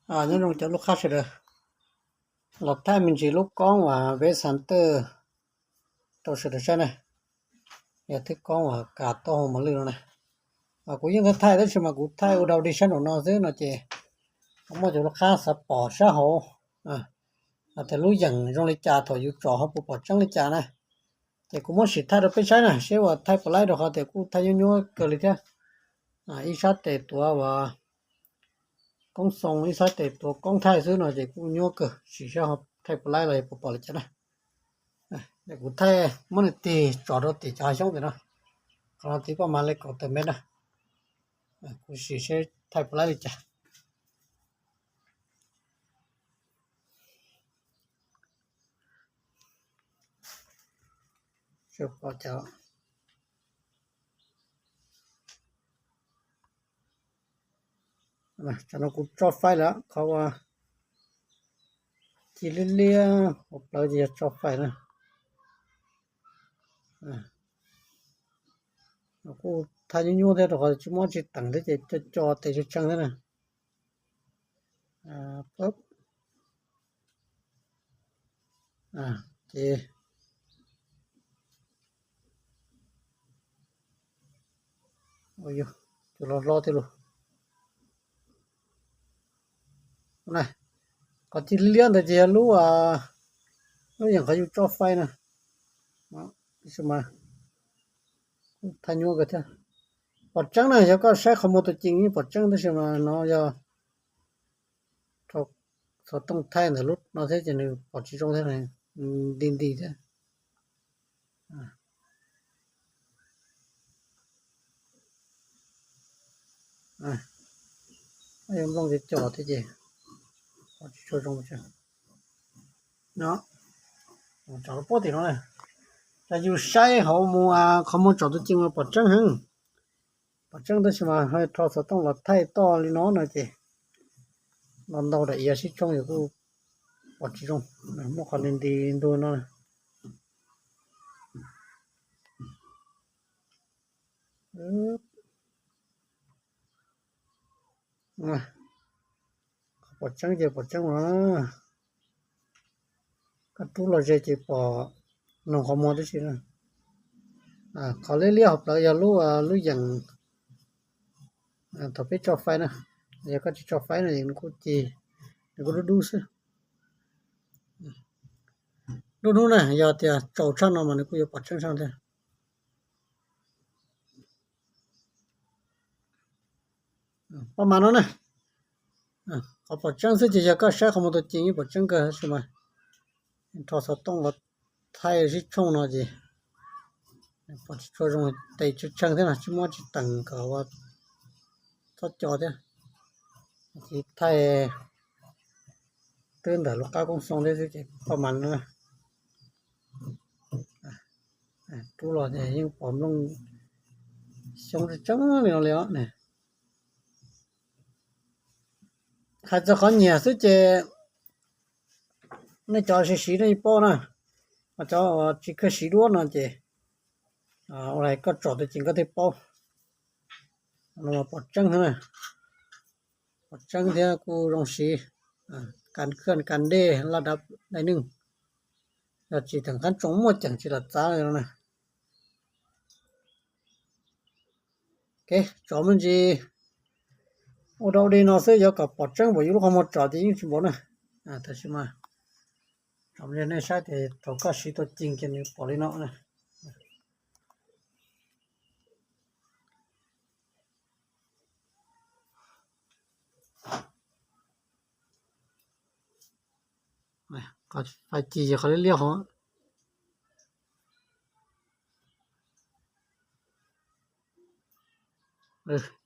Nyob zoo cov lub qab sawv daws, los thaij me ntsis lub koob uas West Hunter rau sawv daws saib na. Yog thwb koob uas kas taub hau mos lwj no na. Kuv yeej thaij thaij tab sis mas kuv thaij ua dau dig sab nraum no xwb no ces kuv muaj cov lub qab xav pom sab hauv hais tias lub yeem zoo li cas thaum yus tsom ho puas pom tseeb li cas na. Ces kuv muab sim thaij rau peb saib na, seb uas thaij puas laib rau qhov tias kuj thaij nyuaj nyuaj kawg li thiab. Ib sab tes tuav uas koob xoo, ib sab tes tuav koob thaij xwb no ces kuj nyuaj kawg, sim seb thaij puas laib los yog puas pom li cas na. Kuv thaij muab nws tig tsom rau tim cov hav xyoob tim no, qhov no tiv paj mas li kaum tawm mev na. Kuv sim seb thaij puas laib li cas. Tsam no kuv tso faib lawm, qhov uas ci liab liab hauv plawv ces yog tso faib na. Kuj thaij nyuaj nyuaj thiab rau qhov tsis muab tsis teem thiab ces co co tes tshee tshee thiab na. Ces tus hlob hlob thiab lus. Qhov ci liab ntawd ces yog lub, lub yeem qhov yus tso faib na. Tab sis mas thaij nyuaj kawg thiab. Pom tseeb na, yog koj saib qhov muag tus ceem yeej pom tseeb tab sis mas no yog rau xov tooj thaij ntawm lub no thiab ces nws pom tsis zoo thiab, nti nti thiab. Nplooj co co thiab ces pom tsis tshua zoo. No, tsom lub pob tim no na. Ces yus saib hauv mus qhov muag tsom tus ceem mas pom tseeb heev. Pom tseeb tab sis mas ho rho xov tooj los thaij toj li no no ces los ntau daim iav sib tshooj yus kuj pom tsis zoo. Muaj qhov nti nti ntug no. Qhov pom tseeb ces pom tseeb os. Koj rub los ze ces pom noog qhov muag tib si. Qhov liab liab hauv plawv yog lub, lub yeem thaum peb tso faib na. Yog koj tsis tso faib no es nws kuj ci, nws kuj dub dub xwb. Lub hnub na yog tias tsaus tshaj no mas nws kuj yuav pom tseeb tshaj thiab. Paj mas no na, qhov pom tseeb xwb ces yog koj saib qhov muag tus ceem yeej pom tseeb kawg tab sis mas rho xov tooj los thaij sib tshooj no ces pom tsis tshua zoo, tes tshee tshee thiab no, tsis muab tsis teem kom ua txhob co thiab. Ces thaij twb ntawm lub qab koob xoo thiab xwb ces paj mas no na. Rub los ces yeej pom nplooj xyoob tseeb tseeb li no li os. Hais txog qhov nyiam xwb ces nej cov siv siv nej yeej paub na, ho cov tsis kawg siv duab no ces ua li koj tsom tus ceem koj thiaj paub. No mas pom tseeb thiab na, pom tseeb thiab kuj zoo siv, kas khaj kas dej, laj dab daim neej, yog tsis theem qab tsoom muaj ceem tsis lam txav li no na. Tsom me ntsis ua dau dig no xwb, yuav kom pom tseeb npaum yus lub qhov muag tsom ces yeej tsis npaum na. Tab sis mas tsom nej saib tias thaum koj siv tus ceem ces nws pom li no na. Qhov fais ci yog qhov liab liab hov.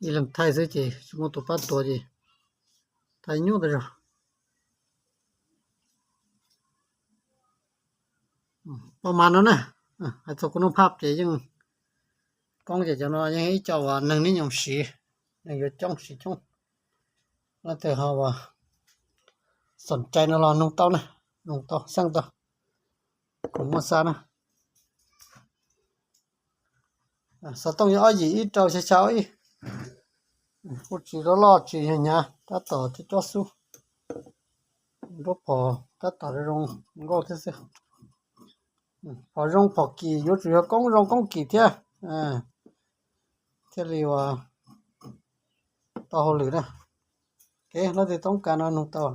Ib leeg thaij xwb ces tsis muaj tus pab tuav ces thaij nyuaj tas zog. Paj mas no na, hais txog kuv noj phaj ces yeej koob ces cov no yeej ib co uas neeg nib nyoos siv, neeg yuav coob siv coob. Leej twg ho uas xoom cai no los nug tau na, nug tau xeej tau, kuv muaj xa na. Xov tooj yog ob yim ib rau xya xya ob ib. Kuj tsis loj loj tsis hnyav hnyav, tab tom cob cob xub. Nruab phom tab tom zoo nkauj thiab xwb. Phom zoo phom kim yuav tsum yog koob zoo koob kim thiab, thiaj li uas tau hauj lwm na. Ok, leej twg toob kas no nug tau.